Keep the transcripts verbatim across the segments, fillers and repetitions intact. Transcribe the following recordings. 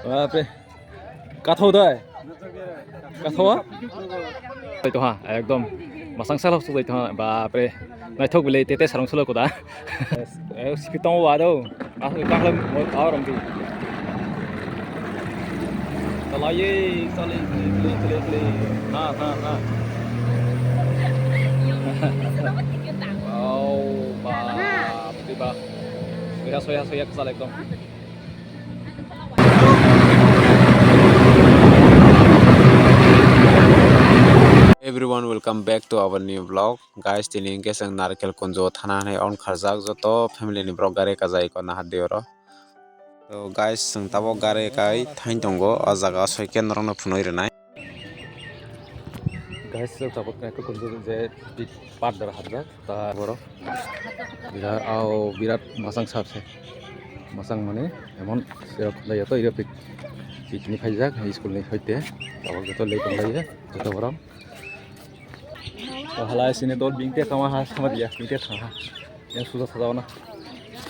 Bapre. Kathok dai. Kathok? Tei to ha, ekdom. Masang sal hok suk tei to ha. Bapre. Naithok bile tete sarong sulo koda. Eh, speed tong wa do. Ah, kahla mo aram di. Chalai, chalai, chalai, chalai, chalai. Ha, ha, ha. Wow, bapre bap. Soya, soya, soya, kesal ekdom. Everyone, welcome back to our new vlog. Guys, tini hwnkhe chwng Narkel Kunjo thana hinwi on kharjak, joto family ni borok gari kajai ko nahardi oro. To guys, chwng tabok gari kai thain tongo, o jaga soike norokno phunui rwnai. Guys, chwng tabok khe kunju je big part dara hapjak, ta borok. Birat, ao birat masang sar se. Masang mane emon serok lai to iro pic-, picnic phaijak, high school ni hoite. Tabok joto lei tong lai, joto borok. To halai sini dol bingte kama ha, sama dia, bingte thang ha. Yang sudah sajawana.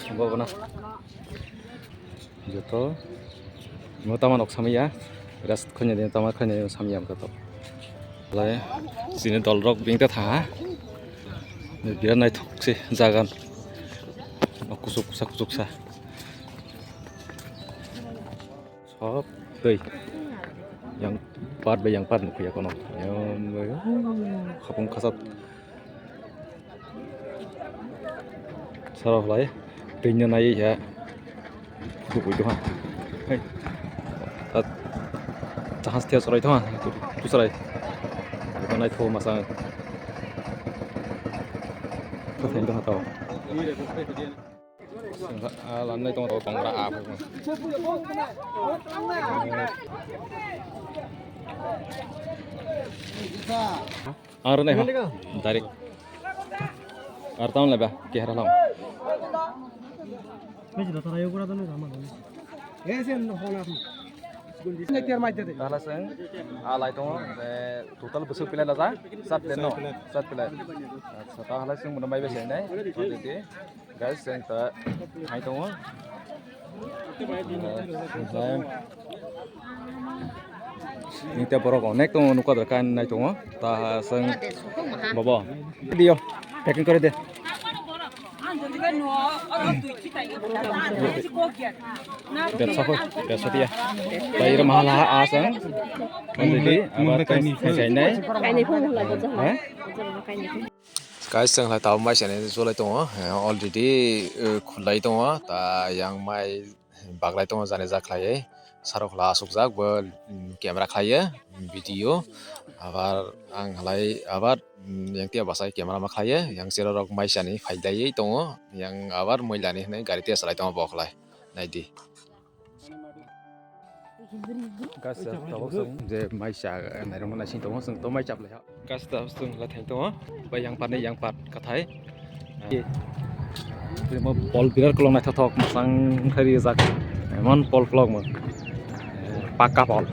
Sambal bana. Joto. Mo tama nok samaya. Ras khanya din tama khanya din samaya am kato. Lai sini dol rok bingta tha. Birat naithok se jagan. Kusuk kusa kusuk sa. Sob tei. Yang part bai yang part nukya kono. Yang khapung khasat. Saro lai twi no nai ya. Kubui duha. Hei. Tat. Jahas tiya sarai thong. Tu sarai. Ko nai tho masa. Ko thai duha tao. Sengkha, ah, lanai tong tong ra a. Ang rwnai ha. Direct. Ar taon leba, ke hara lam. Tahala seng, a lai tongo, je total bwswk pilai laja, sat plate no, sat plate. Acha, tahala seng bono mai bese nai, already. Guys, seng ta hai tongo. Ningte borok onek tongo, nukha dara kain nai tongo. Ta seng bobo. Dio, packing kore de. Bersa ko, bersa dia. Ta iro mahala a seng. Already, abar kain nai. Kaini phone hula bojo. Ha? Kaini phone. Guys, chwng lai tabuk mai sani chulai tongo, eh, already, eh, khulai tongo, ta yang mai baglai tongo, jani jak khlaiwi, saro khwla asukjak, bo, mm, camera khlaiwi, video, abar ang halai, abar, mm, yang tiya bwsai camera ma khlaiwi, yang chera rok mai sani phaidaiwi tongo, yang abar moi lani hwnwi gari tiya salai tongo bo khlai, naidi. Kaisa tabuk chwng je mai cha nairokma naising tongo, chwng to mai chaplai ha. Kaisa tabuk chwng lai thang tongo, bai yang part ni yang part kathai. Timo pol birat kolok naithothok, masang khai rijak, emon pol kolok mo, pakka pol.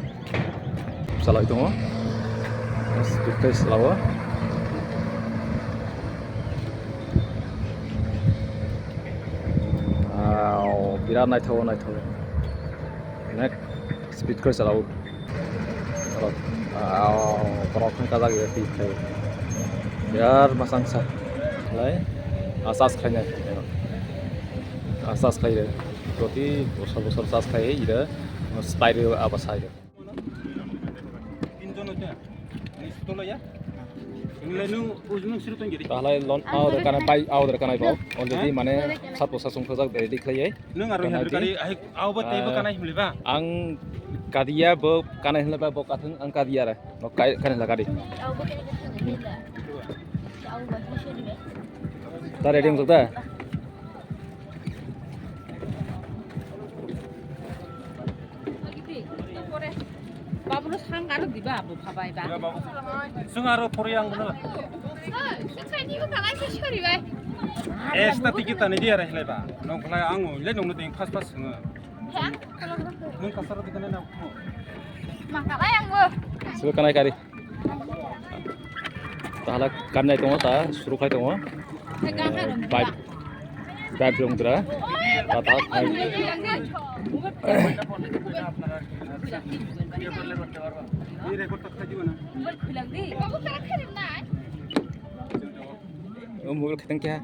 Chalai tongo, speed tei chalao. Wow, birat naithogo, naithogo. Onek speed khe chalao. Borok, ah, borok thang kajak ya, twi khlai. Birat masang sa. Lai, asas khainai. Asas khaire. Proti bosor bosor sas khai ira. Spire aba sai. Tahalai lon order kanai, bai order kanai bo. Already mane sapo sasung thajak ready khlaiye. Nwng aro handle kari, ai, au ba tei bo kanai himli ba? Ang kadiya bo kanai himli ba, bo kathung ang kadiya re. No kai, kanai la kadi. Ta ready wngkha da? Babuno sang aro diba abo phabai ba. Sung aro pori ang bono. Sori bai. Esta tiki tani dia reh leba. Nong khlai ang le nong ding pas pas sung. Nung kasar di kana na. Mangkalai ang bo. Sung kanai kari. Tahala kanai tongo ta, suru khai tongo. Pipe. Drive rung dra. Tata khai. O mobile kheteng kya?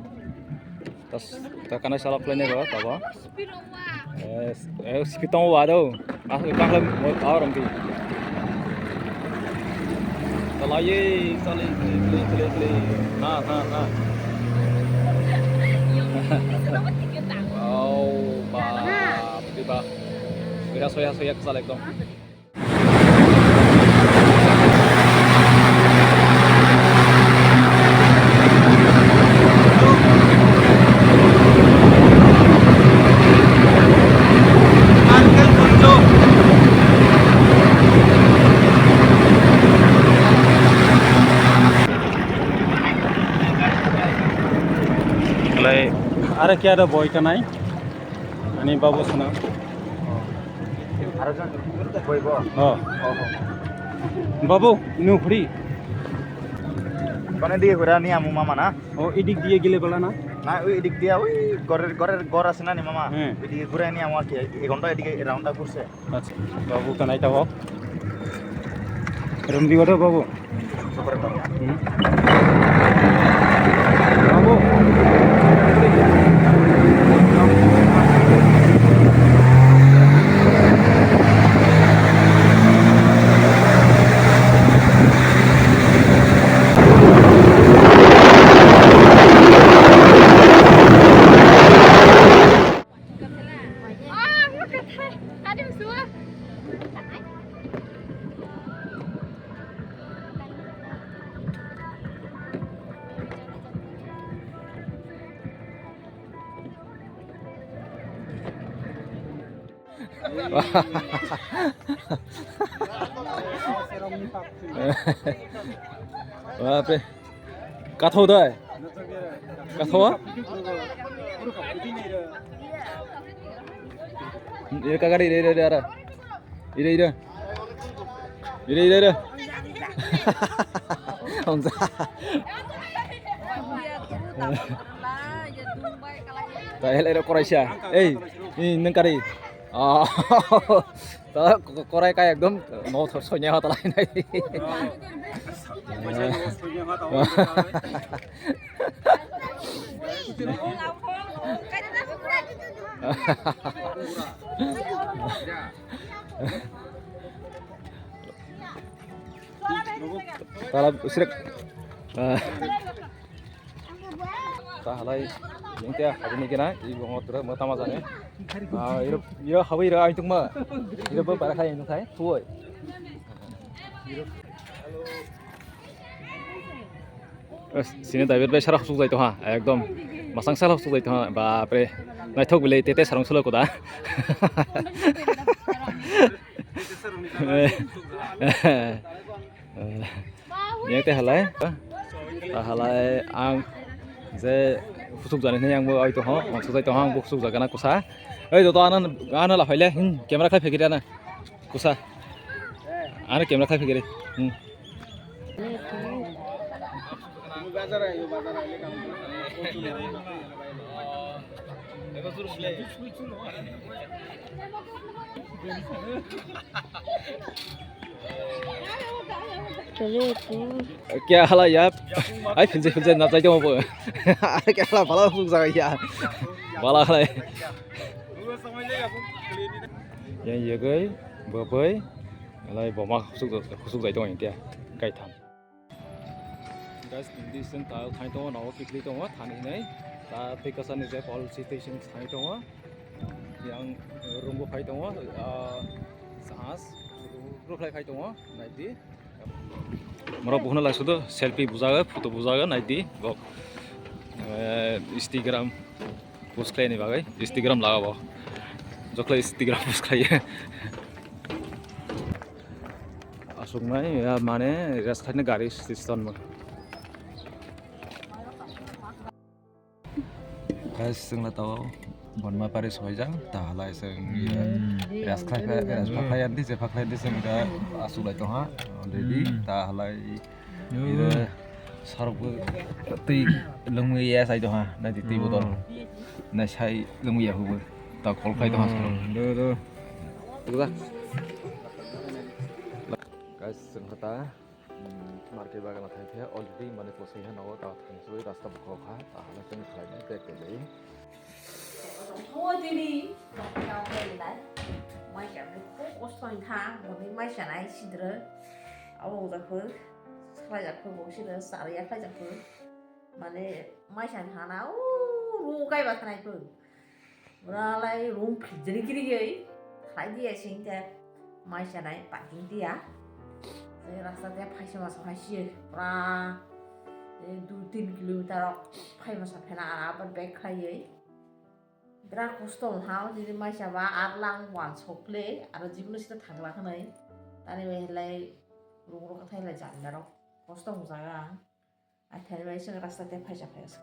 Tas ta kana sala plane ba tabo. Eh, eh, speed tong wa do. Ah, ka le mo aram di. Chalaiye, chalaiye, chalaiye, chalaiye, chalaiye. Na, na, na. Oh, ba, di ba. Soya, soya, soya, kesal ekdom. Lai, are kya da boy kanai? Ani babu sana. Aro jon boi bo? Oh. Oh. Babu, inu khuri. Kone diye gura ni amu mama na? Oh, idik diye gile bala na? Na, oi idik diya, oi gorer, gorer, gor ase na ni mama? Hmm. Idik gura ni amu ake, ek ghonta idik round up kurse. Acha, babu kanai ta ho. Rum di wada babu. Hmm. Babu. Bape. Kathau dai. Kathau? Ira kagari, ira, ira, ira. Ira, ira. Ira, ira, ira. Hongsa. Ta hele ro koraisa. Ei, ni nang kari. Oh. Ta ko-, korai kai ekdom no tho sonya hota lai nai. Tala usrek. Ah. Ta halai, yang tia habini kena, i bongo tura mo tama jani. Ah, iro, iro habai iro aitungma. Iro bo para khai aitungkhai, tuoi. Sini David bai sara husuk jai tongha, ekdom masang sara husuk jai tongha, bapre, naithok bile tete sarong sulo koda. Yang te halai, halai ang je husuk jani hinwi ang bo ai tongha, husuk jai tongha, ang bo husuk jagana kusa. Ei joto ano, ano la phaile, hmm, camera khai phekiri ano. Kusa. Ano camera khai phikiri. Hmm. Kya hala ya? Ai, phinjai, phinjai, na jai tong bo. Kya hala, bala huk jaga ya. Bala hala. Yang yegoi, babai. Alai boma khusuk, khusuk jai tong ya, kaitham. Guys, hindi sen ta khai tong, nawa kikli tong, thani nai. Ta tei kasa ni je pol station khai tong. Yang, eh, room bo khai tong, ah, sahas, room khai tong, nai di. Moro buhuna lai sudo selfie bujaga, photo bujaga, nai di, bok. Eh, Instagram. Post khlaini bagwi Instagram lagabo. Jokle Instagram post khlaiye. Aswknai ya mane rest khlaini gari system. Guys, chwngla tao Bonma Pari soijak, ta halai chwng ya rest khlai, rest khlai andi, je khlai andi chwng da aswk lai tongha already, ta halai ira Sarok bo twi lungwi ya sai doha, na di twi botol. Na sai lungwi ya hubo. Ta kol khai doha sarok. Do, do. Tugda. Guys, sengkha ta, mm, market bagana thai khe already mane posai ha nogo ta thang soi rasta bukho kha, ta hala cheng khlai na tek tek lai. Hoi dini, kau kau lai. Mai ka ko kosto kha, moni mai sanai sidre. Abo udah ko, salai jak ko, sidre, sari ya khai jak ko. Mane, mai san hana, o, ru kai ba khanai ko. Ura lai room phijri kiri gei. Khai dia sing te. Mai sanai parking dia. Te rasta te phaisa masa phaisi. Pura. Te dui tin kilometer rok phai masa phena ara abar bag khai gei. Bera kosto ha o jini mai saba ar lang wan sokle. Aro jibno sita thangla khanai. Tani bai lai room rok thai lai jani rok. Kosto jaga. Athani bai sing rasta te phaisa phaisa.